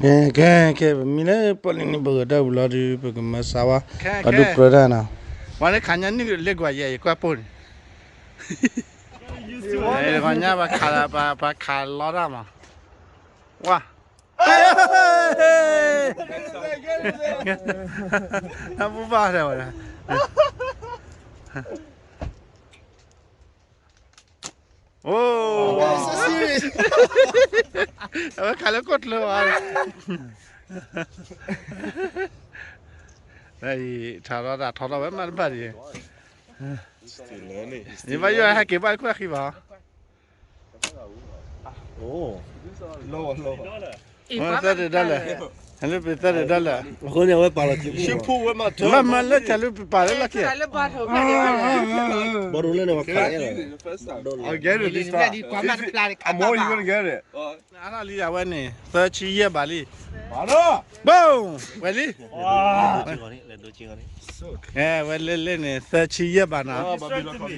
ကဲ ကဲ ကဲ ပမံလၢပီၣ်လဲၣ်န့ၣ် ပဂဲၤတၢ်ဝံၤလီၤဒီး ပကမၤစးဝါ ပှၤဒိၣ်ပြၢတၢ်နီၤ. ဝဲန့ၣ်ခးညါနုၢ်လ့ကွၢ်ယဲ ယကွၢ်ပိၢ်န့ၣ် ဂီၤညါပှၤခးလီၤတၢ်မး ဝါ အဘူၣ်ဘၣ်ထဲဝဲဒၣ် အိ အဝဲခးလၢခိၣ်ကျၢၤဝဲ ထးထီၣ်တၢ်ထီထီၣ်ဝဲမးတဘၣ်ဒံး ယဘၣ်ယိၣ်ဟဲက့ၤဘၣ်တခိၣ်အခံဘၣ် သၢတဒၢလၢာ် ဟဲလၢပသၢတဒၢလၢာ် အဃိန့ၣ်အဝဲပာ်လီၤ မ့ၢ်မ့ၢ်လၢတၢ်လၢပပာ်လၢလီၢ်ခံ ဘီဒိၣ်လၢန့ၣ်ဝဲခး အမ့ၢ်ယိၣ်န့ၣ်ကဲ အါထီၣ်လံအဝဲန့ၣ် သၢဆံယဲၢ်ဘးလံ ဘိၣ် ဝဲလံ ဝဲလၢလၢန့ၣ် သၢဆံယဲၢ်ဘးနီၤ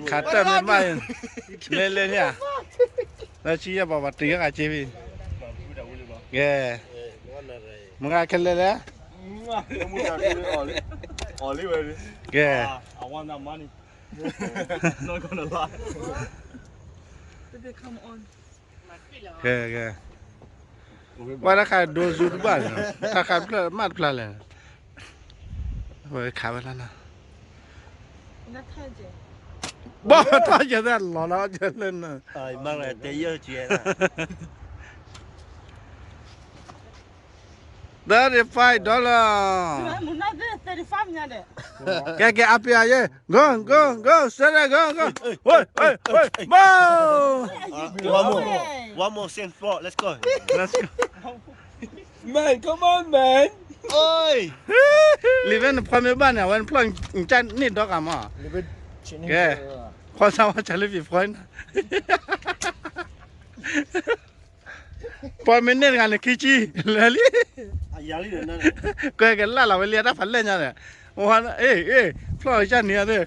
ခးတၢ်မ့ၢ်ဘၣ် လဲၤလဲၤန့ၣ် သၢဆံယဲၢ်ဘး ပှၤတံၤဃာ်က့ၤဖံ ကဲ မုၢ်ဂၤခဲလၢာ်လဲၣ် ကဲ ကဲ ကဲ ပှၤတခါဒိးစူတဘၣ်န့ၣ် တၢ်ခးဖျၢၣ်မးတဖျါလဲၣ် ဝဲခးဝဲလၢနီၤ ဘီၣ်ထီၣ်ယဲသးလီၤလီၤ ယဲလၢနီၤ သၢတဖၢၣ်ဒီလၢ ကဲကဲ အပျဲယဲ go go go စဲဒၣ် go go ဝဲဝဲဝဲ ဘိၣ် One more, one more same spot. Let's go. Let's go. Man, come on, man. လံာ်ဝဲနဖီမ့ၢ်ဘၣ်န့ၣ် အဝဲနဖျီၣ်နကၢ်န့ၢ်ဒီဂၤမး ကဲ ဖီစါဝါစၢ်လၢပျံၤဖီန့ၣ် ပှၤမ့ၢ်န့ၢ်တဂၤန့ၣ် ခံဆံ လၢာ်လံ ကွဲကလၢ်လီၤဝဲလံ အတၢ်ဖးလဲၢ်ညါန့ၣ် အ့ အ့ ဖျီၣ်လီၤကၢ်န့ၢ်အသ့ၣ်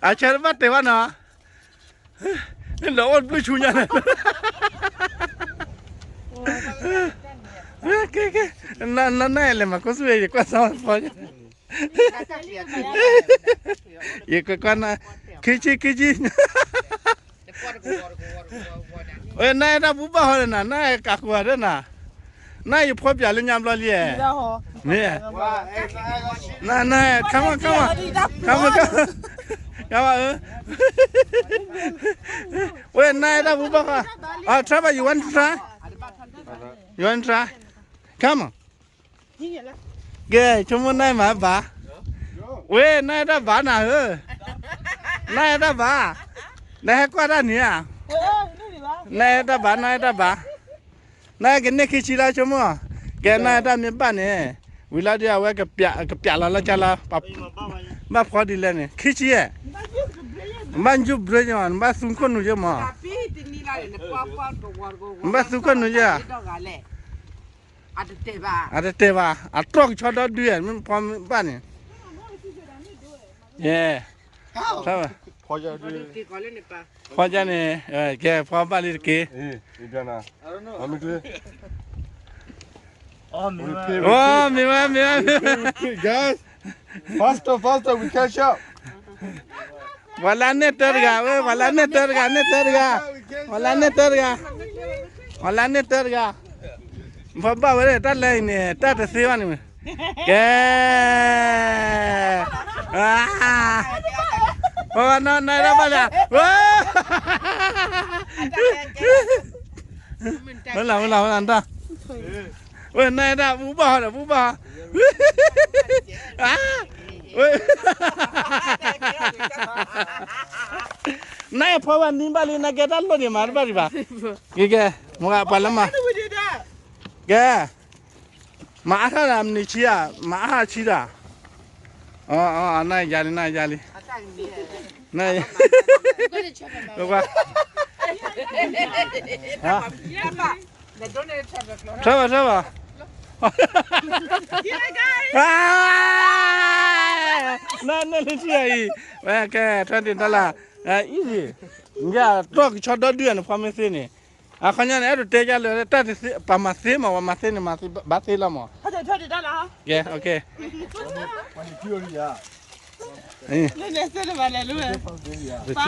အဆၢတဘၣ်တဲဘၣ်နီၤ ဒီးအိၣ်တဘျုးဆူညါန့ၣ် ကဲကဲ နနနလဲၤမၤကိးဆူၣ် ယကွၢ်စၢ်ဖီညါ ယကကွၢ်နၤ ခံဆံ ခံဆံ ဝဲ နအဲၣ်တၢ်ဘူၣ်ဘၣ်ဟီဒီးနၤ နအဲၣ်ကးဃုာ်ဒီးနၤ နယဖီပၠးလၢညါဘျီလံ မ့ၢ် န န come on, come on, come on, come on, ဝဲ နအဲၣ်တၢ်ဘူၣ်ဘၣ်ဟီ Trevor, you want to try? You want to try? Come on. ကဲ ဆိကမိၣ်နမၤဘၣ် ဝဲ နအဲၣ်တၢ်ဘၣ်နၤဧၢ နအဲၣ်တၢ်ဘၣ် နဟဲကွၢ်တၢ်န့ၣ်ဧါ နအဲၣ်တၢ်ဘၣ် နအဲၣ်တၢ်ဘၣ် နကန့ၢ်ခံဆံလီၤဆိကမိၣ် ကဲ နအဲၣ်တၢ်မ့ၢ်ဘၣ်န့ၣ် ဝံၤလီၤဒီးအဝဲ ကပျးလီၤလၢကလီၤ ဘၣ်ဖီဒ်လဲၣ်န့ၣ် ခံဆံဧါ နဘၣ်ယူၢ်ဘြ့မး နဘၣ်သူခိၣ်နူာ်ယဲမး နဘၣ်သူခိၣ်နူာ်ယဲဧါ အတတဲဘၣ် အတတဲဘၣ် အတြီၢ်ကဆီဒီဒုဧါ မ့ၢ်ဖီမ့ၢ်ဘၣ်န့ၣ် ယဲ ဖီယါန့ၣ် ကဲ ဖီဘၣ်လံတက့ၢ် မ့ၢ်ဝဲ မ့ၢ်ဝဲ မ့ၢ်ဝဲ Guys, faster, faster, we catch up. ပှၤလၢန့ၢ်တၢတဂၤဝဲ ပှၤလၢန့ၢ်တၢတဂၤ န့ၢ်တၢတဂၤ ပှၤလၢန့ၢ်တၢတဂၤ ပှၤလၢန့ၢ်တၢတဂၤ ဖီဘၣ်ဝဲတၢ်လၢအံၤန့ၣ် တၢ်တသ့ဘၣ်န့ၣ် ကဲ ပှၤနနတၢ်ဘၣ်လၢ ဝဲ ဝဲလီၤ ဝဲလီၤ ဝဲလီၤ တၢ် ဝဲ နအဲၣ်ဒၣ်ပူဘၣ်ဒီးပူဘၣ် ဝဲ နအဲၣ်ဖီဝဲနံၤဘၣ်လံ နကဲတၢ်လိၣ်န့ၣ်မၤတဘၣ်ဒံးဘၣ် ကဲ ကဲ မ့ၢ်ပှၤလၢမၤ ကဲ မၤအါထီၣ်ဒၣ်မနုၤဆံးဧါ မၤအါထီၣ်ဆံးဒၣ် အနယၤလံ နယၤလံ နယၤ ကွၢ် ဟါ ထွက်ပါ ထွက်ပါ နနလံထံၣ်အံၤ ဝဲကဲ twenty dollar easy ယတြီကဆီဒီဒုၣ်အန့ၣ် ဖီမ့ၢ်သ့န့ၣ်, အခီညါန့ၣ် အဲၣ်ဒိးတဲယၤလၢ တၢ်တသ့ ပှၤမၤသ့မး ပှၤမၤသ့န့ၣ် မၤသ့ဘၣ်သ့လီၤမး. ကဲ, ကဲ, တဆံ, ခံဆံ,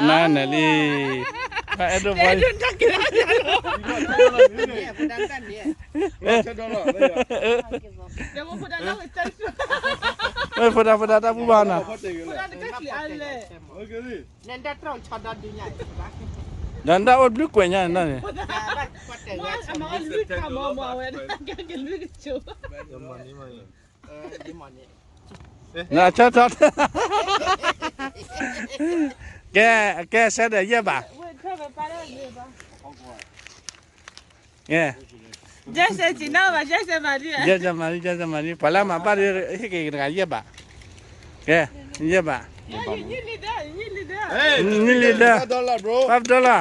နန့ၣ်လံ, အဲၣ်ဒိးဘၣ် ဖိဒါ ဖိဒါ တၢ်ဘူၣ်ဘၣ်နၤ, ဒီးနတၢ်အိၣ်ဘျုးကွဲးညါန့ၣ်, နဆၢထီၣ်, ကဲ, ကဲ ဆၢဒီးယဲၢ်ဘး ကဲ, ယဲၢ်စဲးမၤလံ, ယဲၢ်စဲးမၤလံ, ပှၤလၢအမၤဘၣ်ဒီး ဟ့ၣ်က့ၤတဂၤယဲၢ်ဘး, ကဲ, ယဲၢ်ဘး, ညံလံဒၢ, five dollar,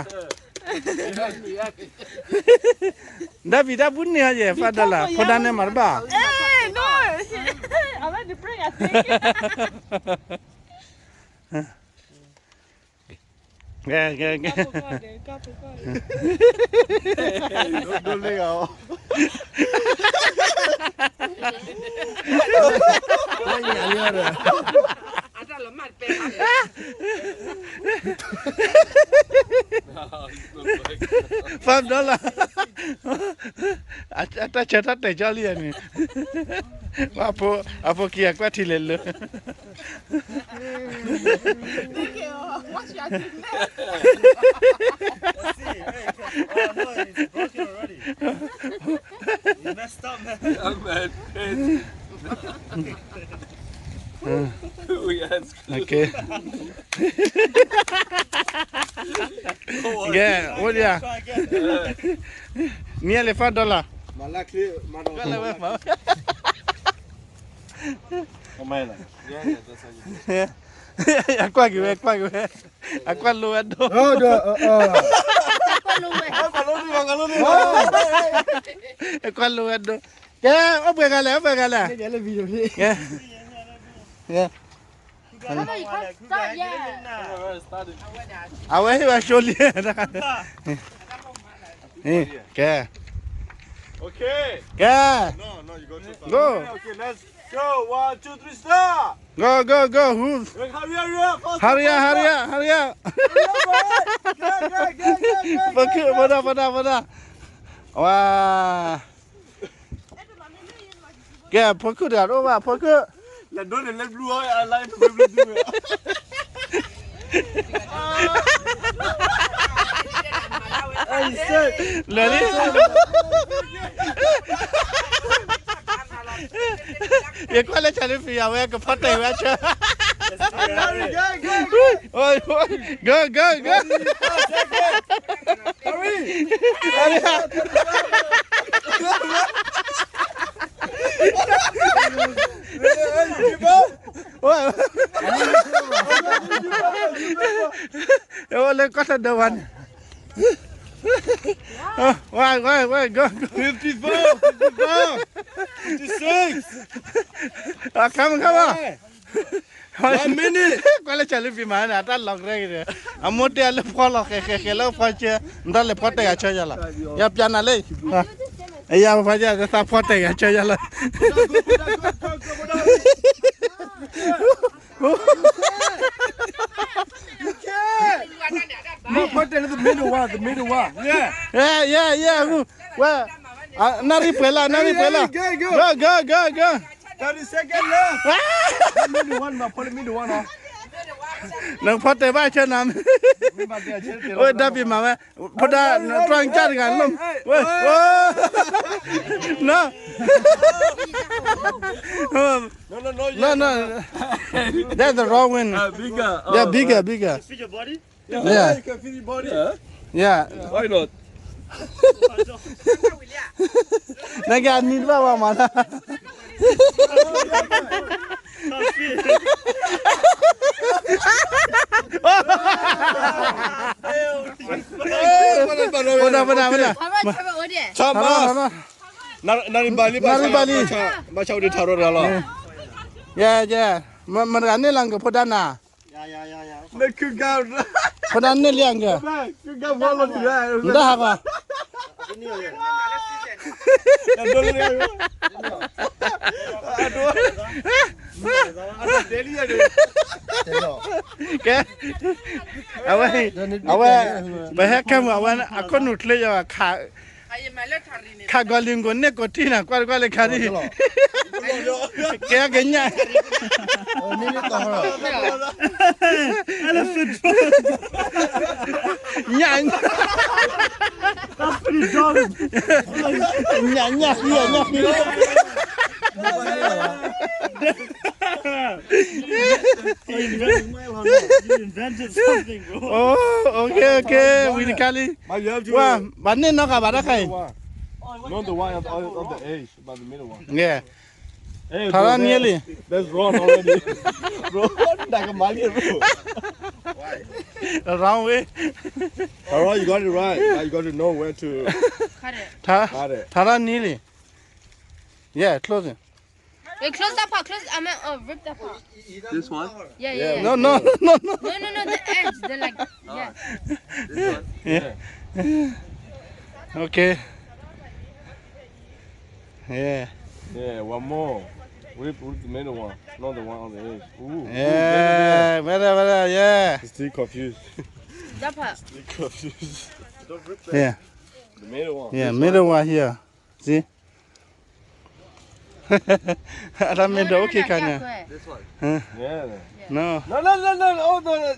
ဒၣ်ဘံၣ် တၢ်ဘူၣ်န့ၢ်ဟီယဲၢ် five dollar, ဖိဒါနဲမၤတဘၣ်, ကဲ, ကဲ, ကဲ, ဒိလ့ဂၤအီၤ, five dollar, အတၢ်ဆၢတၢ်တဲာ်ကၠီလံန့ၣ်, အဖိခံဂၤကွၢ်ထံလဲၤလၢ ကဲ, အိၣ်ဒံးဧါ, နံၤလၢ five dollar, အကွၢ်က့ၤဝဲ ကွၢ်က့ၤဝဲ, အကွၢ်လိဝဲဒိၣ်, အကွၢ်လိဝဲဒိၣ်, ကဲ, အိၣ်ပှဲၤဂၤလဲၣ်, အိၣ်ပှဲၤဂၤလဲၣ်, ကဲ, ကဲ အဝဲဟ့ၣ်ဝဲ ရှိလံ, ကဲ, ကဲ, go, go, go, go, hurry up, hurry up, hurry up, ဖိခု, ဖိဒါ, ဖိဒါ, ဖိဒါ, ဝါ ကဲ, ဖိခုတဂၤတအိၣ်ဘၣ်, ဖိခု, လဲၤဒိးန့ၣ်လဲၤဘျုးအီၤ, လဲၤလံ, ယကွၢ်လၢ Charlie Fry ဝဲ ကဖီတဲာ်ဝဲအဆၢ, go, go, go, hurry, hurry up, အိၣ်လၢကီၢ်တဒၢဝါန့ၣ်, ဝဲ, ဝဲ, ဝဲ, go, go, fifty-four, fifty-four, fifty-six, come on, come on, one minute, ကွၢ်လၢ Charlie Fry မၤန့ၣ် အတၢ်လီၤကရဲက့ၤဒီး, အမိၢ်တဲလၢဖီလီၤဃဲၤဃဲၤဃဲၤလၢဖီဆၢ, နတၢ်လဲၤဖီတဲာ်ဂၤဆၢယၤလီၤ, ယပျးနၤလၢ, အယၤဖီဆၢ သးဖီတဲာ်ဂၤဆၢယၤလီၤ, မ့ၢ်ဖီတဲာ်လၢ the middle one, the middle one, yeah, yeah, yeah, ဝဲ, နၣ်ရံၣ်ပှဲၤလၢ်, နၣ်ရံၣ်ပှဲၤလၢ်, go, go, go, go, thirty second left, middle one, မ့ၢ်ဖီလၢ middle one နီၤ, နဖီတဲာ်ဘၣ်ဆၢနၤ, အိၣ်ဒၣ်ပံၤမၤဝဲ, ဖိဒါ, နတြီကစၢ်တဂၤလီၤ, ဝဲ, ဝဲ, no, no, no, that's the wrong one, yeah, bigger, bigger, yeah, yeah, why not, နကနံၤတဘၣ်ဝဲမၤလၢ ပဒၣ်, ပဒၣ်, ပဒၣ်, ဆၢမး, နၣ်ရံၣ်ဘၣ်လံ, နၣ်ရံၣ်ဘၣ်လံ, ဘၣ်ဆၣ်အိၣ်ဒံးထးရီတဂၤလီၤ, yeah, yeah. မတဂၤန့ၣ်လၢအကဖိဒါနၤ, ဖိဒါန့ၣ်လံအက, မတဟးဂီၤ, ကဲ, အဝဲ, အဝဲ, ပဟဲခဲမုၢ်အဝဲ အခိၣ်နူာ်ချ့ယၤ, ခးဂီၤလံၤကိးန့ၢ်ကိးထံၣ်နၤ ကွၢ်တကွၢ်လၢခါဒံၣ်, ကဲကညၣ် ညၣ်, ညၣ်, ညၣ်ဃံ, ညၣ်ဃံ. Oh, okay, okay, ဝံၤတခါလံ, ပှၤန့ၣ်နီၢ်ကၤဘၣ်တၢ်ခါအံၤ, ထီၣ်နံၤလံ, အဝဲ, ထီၣ်နံၤလံ, yeah, close it. Hey, close that part. Close. I mean, uh, rip that part. This one? Yeah, yeah, yeah. No, no, no, no, no. No, no, no. The edge. The like. Yeah. This one? Yeah. Okay. Yeah. Yeah, one more. Rip, rip the middle one, not the one on the edge. Ooh, yeah, better, better, yeah. He's still confused. That part. Still confused. Don't rip that. Yeah. The middle one. Yeah, middle one here. See? အတၢ်မ့ၢ်ဒိးအိၣ်ခံခါညါ, This one. Yeah. No. No, no, no, no, oh, no, no.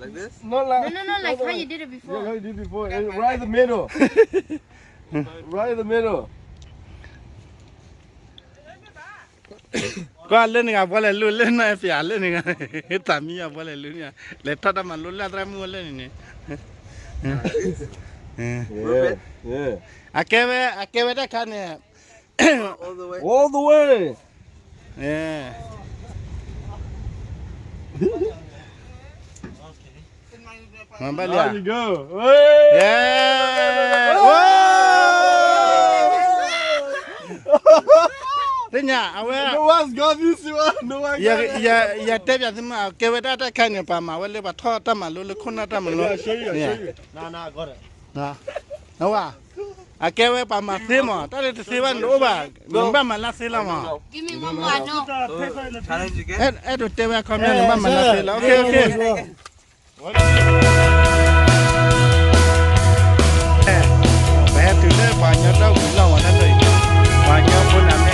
Like this? No, like, no, no, no, like how you did it before. Yeah, how you did before. Eh, right in the middle. Right in the middle. ကွၢ်လၢနဂၤဘီလဲၤလိၣ် လၢနပျးလၢနဂၤ, သးမံယၤဘီလဲၤလိၣ်န့ၣ်, လဲၤထီၣ်တၢ်မၤလိလၢအသရၣ်မုၣ်ဝဲလၢန့ၣ်န့ၣ်, အကဲဝဲ အကဲဝဲတၢ်ခါန့ၣ်, all the way. မၤဘၣ်လံ, yeah, သ့ၣ်ညါ အဝဲ, ယတဲပၠးသုမး အကဲဝဲဒၣ်တၢ်ခါန့ၣ် ပှၤမၤဝဲလၢပှၤထီၣ်တၢ်မၤလိလၢခိၣ်နၢ်တၢ်မၤလိ, အဝဲ, အကဲဝဲပှၤမၤသ့မး တၢ်လၢတသ့ဘၣ်န့ၣ်တအိၣ်ဘၣ်, နဘၣ်မၤလၢသ့လီၤမး, အဲၣ်ဒိးတဲဝဲအခီပညီန့ၣ် ဘၣ်မၤလၢသ့လီၤ, okay, okay. ပဟဲတုၤလၢပှၤကညီတၢ်ဝံၤလီၢ်ဝဲဒၣ်လၢ, ပှၤကညီဖိန့ၣ်